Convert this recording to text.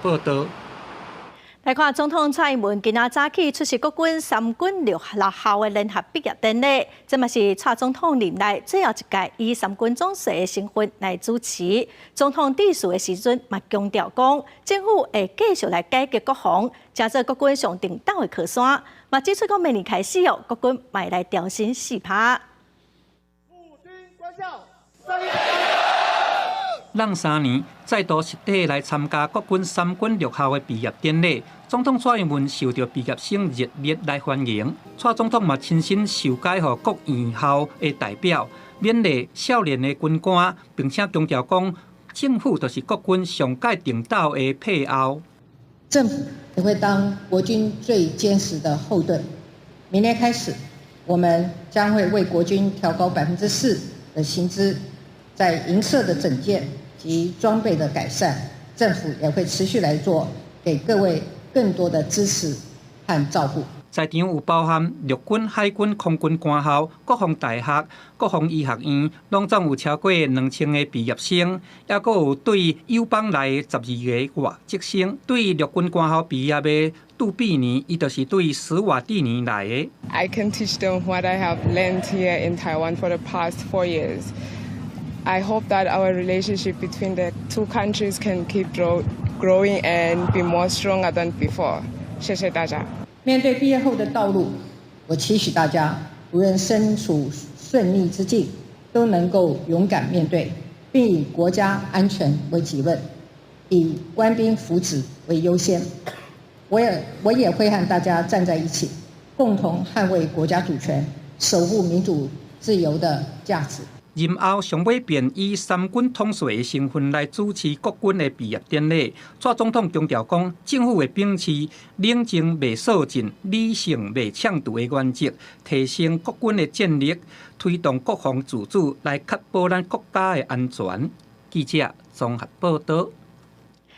報道。來看總統蔡英文今仔早起出席國軍三軍六校的聯合畢業典禮，這嘛是蔡總統任內最後一屆以三軍總帥的身份來主持。總統致辭的時陣嘛強調講，政府會繼續來改革國防，成做國軍上重要的靠山。嘛指出講明年開始哦，國軍嘛會來調薪4%。軍校。湳3年再度實體來參加國軍三軍六校的畢業典禮，總統蔡英文受到畢業生熱烈來歡迎。蔡總統嘛親身授階予各院校的代表，勉勵少年的軍官，並且強調講，政府就是國軍上蓋重要的背後。政府也會當國軍最堅實的後盾。明年開始，我們將會為國軍調高4%的薪資，在營舍的整建及裝備的改善，政府也會持續來做，給各位更多的支持和照顧。在場有包含陸軍、海軍、空軍官校、國防大學、國防醫學院，攏總有超過2000個畢業生，抑閣有對友邦來的12個外籍生。對陸軍官校畢業的杜碧妮，伊就是對史瓦蒂尼來的。 I can teach them what I have learned here in Taiwan for the past 4 years. I hope that our relationship between the two countries can keep growing and be more stronger than before. 謝謝大家。面對畢業後的道路，我期許大家無論身處順逆之境，都能夠勇敢面對，並以國家安全為己任，以官兵福祉為優先。我也會和大家站在一起，共同捍衛國家主權，守護民主自由的價值。任後上尾便以三軍統帥的身份來主持國軍的畢業典禮。蔡總統強調講，政府會秉持冷靜袂躁進、理性袂搶奪的原則，提升國軍的戰力，推動國防自主，來確保咱國家的安全。記者綜合報道。